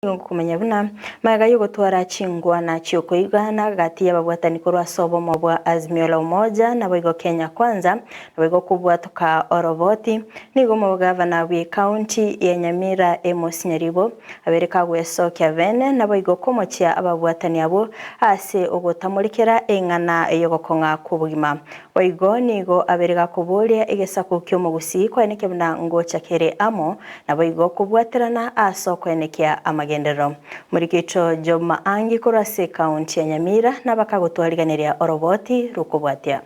Nigo ngokomanya buna magega y'ogotwara chingwana chi'okoigwana gati y'ababwatani korwa ase obomo bwa Azimio la Umoja naboigo Kenya Kwanza naboigo kobwatoka oroboti, nigo omogavana bw'ecounty ya Nyamira Amos Nyaribo abeire kagwesokia bene naboigo komochia ababwatani abwo ase ogotamorekera eng'ana y'ogokong'a kw'obogima. Boigo nigo abeire gakoboria egesaku ki'omogusii koenekia buna ngocha kere amo Naboigo kobwaterana ase okoenekia amagenderero. Morikito Job Maangi korwa ase ekaunti ya Nyamira nabakagotwariganeria oroboti rokobwatia.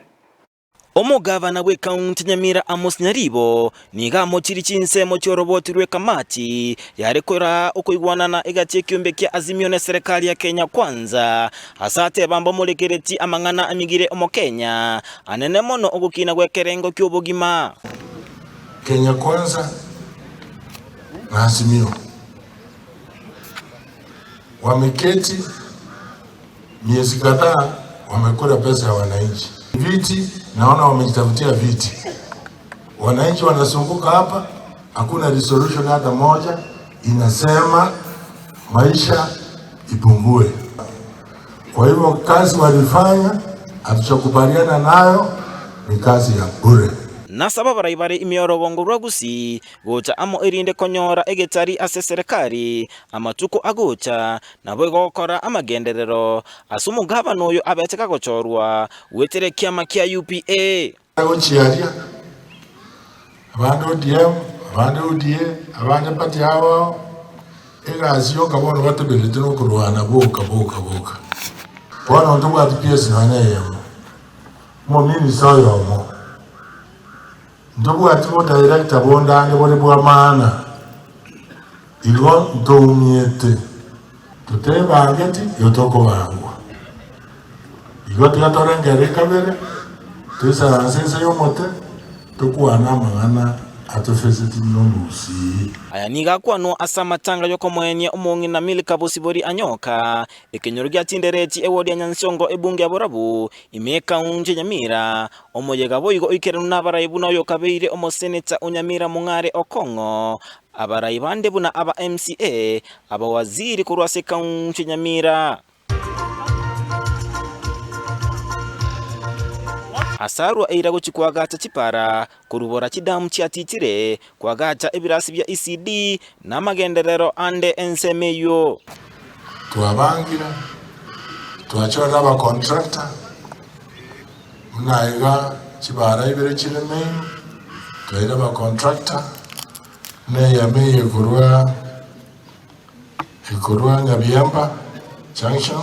Omogavana bw'ekaunti Nyamira Amos Nyaribo nigo amochirie chinsemo chi'oroboti rw'ekamati yare koraa okoigwanana egati y'ekiombe kia Azimio na eserekari ya Kenya Kwanza ase ateba mbamorekeretie amang'ana amigire omokenya anene mono ogokina gw'ekerengo ki'obogima. Kenya Kwanza na Azimio wameketi miezi kadhaa wamekula pesa ya wananchi. Viti naona wamejitafutia viti, wananchi wanasumbuka hapa, hakuna resolution hata moja inasema maisha ipungue. Kwa hivyo kazi walifanya hatujakubaliana nayo, ni kazi ya bure. Nase ababarai bare ime y'orogongo rwa Gusii gocha amo erinde konyora egetari ase eserekari amatuko agocha, naboigo gokora amagenderero ase omogabana oyo abete kagochorwa goetera ekiama kia UPA. Gochia aria, abande ODM, abande UDA, abande party ao ao, egasi yoka bono batoberete nokorwana boka boka boka. Bono ntobwati PS nonya eyemo, omominister oyomo, ntobwati bodirector bonde ande bore bwa maana, igo ntoumiete, totebangeti igo tokobangwa. Igo tiga torengererie kabere, toisaranse inse y'omote, tokwane amang'ana atofeseti nomogusii. Aya nigo akwanwa ase amatanga y'okomoenia omong'ina Milka Bosibori Anyoka, ekenyoro gia Tindereti, ewodi ya Nyansiongo, ebunge ya Borabu, ime ekaunti ya Nyamira. Omoyega boigo oikeranu nabarai buna oyokabeire omoseneta o Nyamira Mong'are Okong'o, abarai bande buna aba MCA, abawaziri korwa ase ekaunti ya Nyamira. Asarwa eira gochia koagacha chipara, korubora chidamu chiatichire, koagacha ebirasi bia ECD, na amagenderero ande ensemo eyio. Twabangire, twachorire abacontractor buna iga chibara ibere chire main, twaire abacontractor, buna eyemo eye ekorwa Ekorwa Nyabiemba Junction,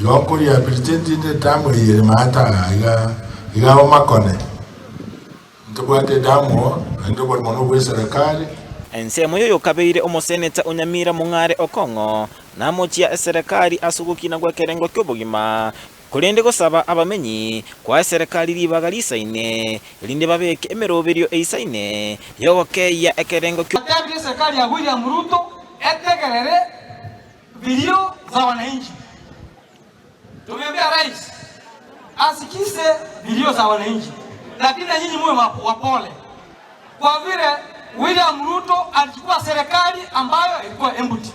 igo nkorehabilitate inde edamu eye ere maate aa iga iga Omakone. Ntobwate edamu oo, naende oborimo nobwa eserekari. Ensemo y'oyokabeire omoseneta o Nyamira Mong'are Okong'o namochia eserekari ase ogokina gw'ekerengo ki'obogima, korende gosaba abamenyi koa eserekari ribaga risaine, erinde babeke emeroberio eisaine y'ogokeyia ekerengo ki'o. Atebirie eserikari ya William Ruto etegerere vilio za wananchi. Tumeambia rais asikize vilio za wananchi, lakini na nyinyi muwe wapole, kwa vile William Ruto alichukua serikali ambayo ilikuwa empty.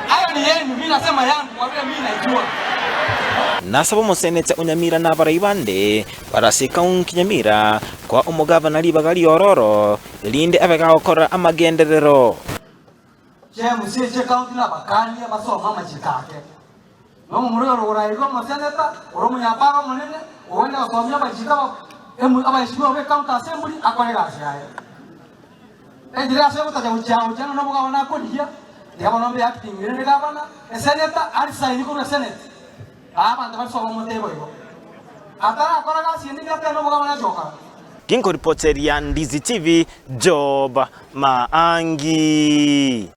Hayo ni yenu, mimi nasema yangu kwa vile mimi naijua. Nasaba omoseneta o Nyamira na abarai bande bare ase ekaunti Nyamira koa omogavana ribaga riororo erinde abe gagokora amagenderero. Chiamusie chi'ekaunti na abakania basome amachiko ake. Na omomura oyo orogoro iga omoseneta, ore omonyapara omonene, ogende gosomia amachiko abaesigwa b'ecounty assembly akore egasi yaye. Enchera ase ogotacha gochia gochia ng'a nobogabana akorigia, tiga bono mbe acting rende gavana, eseneta arisaini korwa esenate, aa abanto baria sobo omotebe boigo. Atarakora gasi ende ndiatebe nobogabana ache gokora. Ginkoripoteria Ndizi TV, Job Maangi.